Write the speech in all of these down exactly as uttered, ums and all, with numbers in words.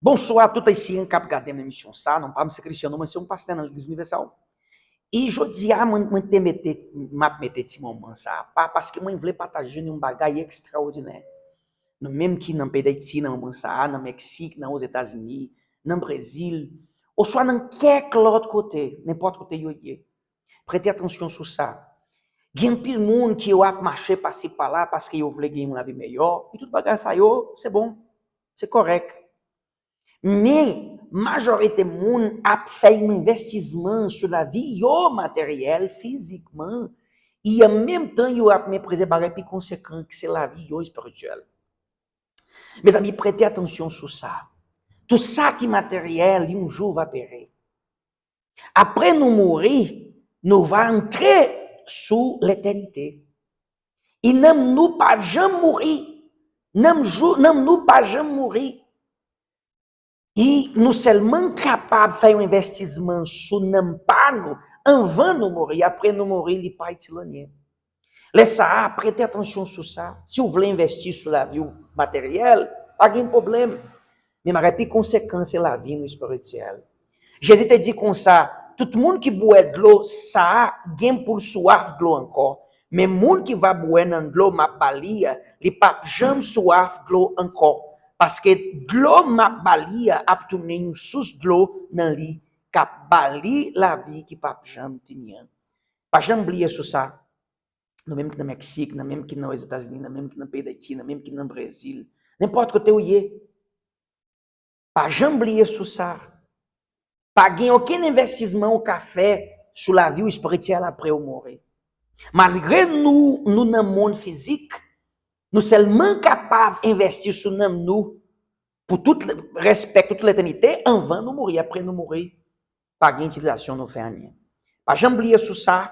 Bonswa tout Ayisyen k ap gade m nan emisyon sa. Non pa m se Cristiano, mwen se yon pastè nan Legliz Inivèsal. E jodi a, mwen, mwen te mete, m ap mete ti moman sa apa, paske mwen vle pataje nou yon bagay ekstraòdinè. Nou menm ki nan peyi Dayiti, nan moman sa a, nan Meksik, nan Ozetazini, nan Brezil, oswa nan kèk lòt kote, nenpòt kote yo ye. Prete atansyon sou sa. Gen anpil moun ki yo ap mache pase pa la paske yo vle gen yon lavi meyò, e tout bagay sa yo, se bon, se kòrèk. Men, majorite moun ap fè yon envestisman sou lavi yo materyèl, fizikman, e an menm tan yo ap meprize bagay pi konsekan ki se lavi yo espirityèl. Mezanmi, prete atansyon sou sa. Tout sa ki materyèl, yon jou va pere. Apre nou mouri, nou va antre sou letènite. E nanm nou pa janm mouri. Nanm jou, nanm nou pa janm mouri. E nou sèlman kapab fè yon envestisman sou nanm pa nou anvan nou mouri. Apre nou mouri, li pa itil anyen. Lè sa a, prete atansyon sou sa. Si w vle envesti sou lavi w materyèl, pa gen pwoblèm. Men bagay pi konsekan se lavi nou espirityèl. Jezi te di konsa, tout moun ki bwè dlo sa a gen pou l swaf dlo ankò. Men moun ki va bwè nan dlo m ap ba li a, li p ap janm swaf dlo ankò. Paske dlo m ap ba li a ap tounen yon sous dlo nan li, k ap ba li lavi ki p ap janm fini an. Pa janm bliye sou sa. Nou menm ki nan Meksik, nou menm ki nan Ozetazini, nou menm ki nan peyi Dayiti, nou menm ki nan Brezil, nenpòt kote w ye, pa janm bliye sou sa. Pa gen okenn envestisman ou ka fè sou lavi w espirityèl apre w mouri. Malgre nou, nou nan mond fizik, nou sèlman kapab envesti sou nanm nou pou tout respè, tout letènite, anvan nou mouri, apre nou mouri. Pa gen itilizasyon nou fè anyen. Pa janm bliye sou sa,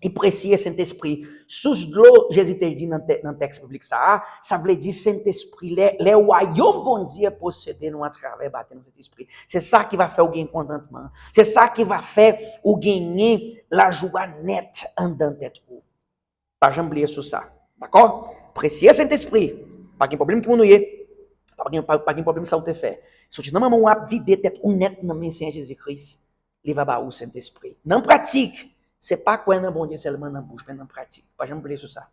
e presye Sentespri. Sous dlo, Jezi te di nan tè-, nan tèks biblik sa a, sa vle di Sentespri, lè, lè wayòm Bondye posede nou atravè batèm Sentespri. Se sa ki va fè w gen kontantman. Se sa ki va fè ou genyen lajwa nèt anndan tèt ou. Pa janm bliye sou sa. Dakò? Presye Sentespri. Pa gen pwoblèm ki moun ou ye. Pa gen, pa, pa gen pwoblèm sa ou te fè. Soti nan manman w ap vide tèt ou nèt nan men Senyè Jezi Kris. Li va ba ou Sentespri. Nan pratik, se pa kwè nan Bondye sèlman nan bouch, men nan pratik. Pa janm bliye sou sa.